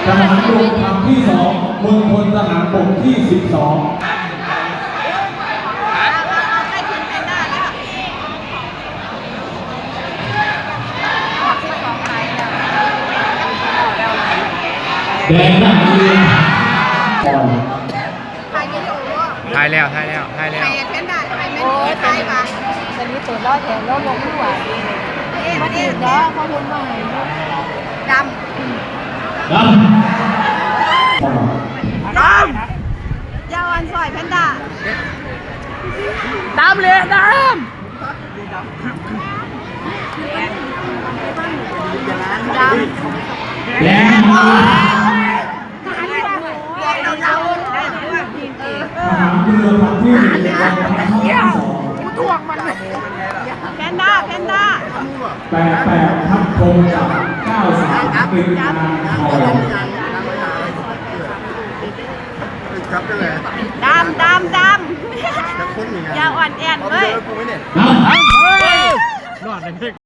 ທະຫານບົກລຳທີສອງ ເມືອງພົນ ທະຫານບົກທີສິບສອງ. ແດງໜ້າເຮືອ ຖ່າຍແລ້ວ ຖ່າຍແລ້ວ ຖ່າຍແລ້ວ ໃຫ້ເຫັນໜ້າ ໃຫ້ແມ່ນ ໂອ້ຍ ຖ່າຍວ່າ ຕອນນີ້ຕົວລອດແທນລອດລົງຢູ່ຫວາ ເດ້ ມາຖືກແລ້ວ ເຂົາເພິ່ນວ່າໃຫ້ ດຳ ດຳ ດຳ ຢ່າອ່ອນຊ້ອຍແພນດ້າ ດຳເລດຳ ດຳ ແດງ ທະຫານເຮືອລຳທີໜຶ່ງ ກອງທັບທັບທີສອງ ແພນດ້າ ແພນດ້າ ແປດແປດ ທັບ ໂທງຈັບ ເກົ້າສາມ ເປັນການຖອຍ ດຳ ດຳ ດຳ ຢ່າອ່ອນແອນເວີຍ ດຳ ເຮີ້ຍ ລອດເລີຍ